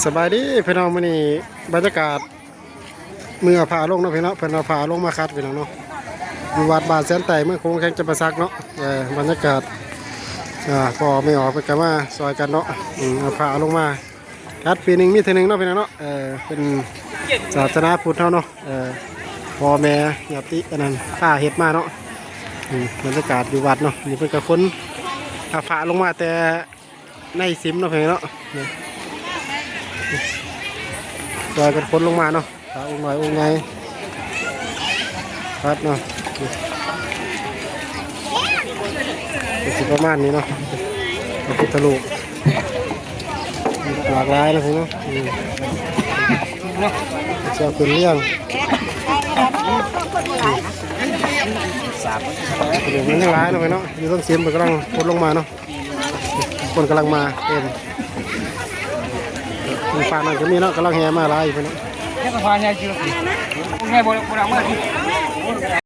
ສະບາຍດີພີ່ນ້ອງ ມື້ນີ້ບັນຍາກາດມື້ເອົາຜ້າລົງເນາະພີ່ນ້ອງ ເພິ່ນເອົາຜ້າລົງມາຄັດພີ່ນ້ອງເນາະ ຢູ່ວັດບ້ານແສນໃຕ້ ເມືອງໂຂງ ແຂວງຈຳປາສັກເນາະ. ເອີ ບັນຍາກາດ ອ່າ ພໍ່ແມ່ອອກເພິ່ນກໍມາຊ່ອຍກັນເນາະ ອືມ ເອົາຜ້າລົງມາຄັດ ປີໜຶ່ງມີເທື່ອໜຶ່ງເນາະພີ່ນ້ອງເນາະ. ເອີ ເປັນສາສະໜາພຸດເຮົາເນາະ ເອີ ພໍ່ແມ່ຍາດຕິອັນນັ້ນພາເຮັດມາເນາະ. ອືມ ບັນຍາກາດຢູ່ວັດເນາະ ນີ້ເພິ່ນກໍຂົນຜ້າລະລະລົງມາແຕ່ ໃນສິມເນາະ ພີ່ນ້ອງເນາະ ນີ້ ຊ່ອຍກັນຂົນລົງມາເນາະ ພະອົງນ້ອຍອົງໃຫຍ່ ວັດເນາະ ນີ້ ກໍຊິປະມານນີ້ເນາະ ພະພຸດທະຮູບ ຫຼາກຫຼາຍເນາະ ພີ່ນ້ອງເນາະ ອືມ ເຊື່ອງຂຶ້ນລຽງ ອືມ ມັນຍັງຫຼາຍເນາະ ພີ່ນ້ອງເນາະ ຢູ່ເທິງສິມເພິ່ນກຳລັງຂົນລົງມາເນາະ. ຄົນກຳລັງມາເຕັມ ຝັ່ງນັ້ນກໍມີເນາະ ກຳລັງແຫ່ມາຫຼາຍຢູ່ເນາະ ເຮັດສະພານໃຫຍ່ຢູ່ ໃຫຍ່ບໍ່ ບໍ່ໄດ້ເມືອ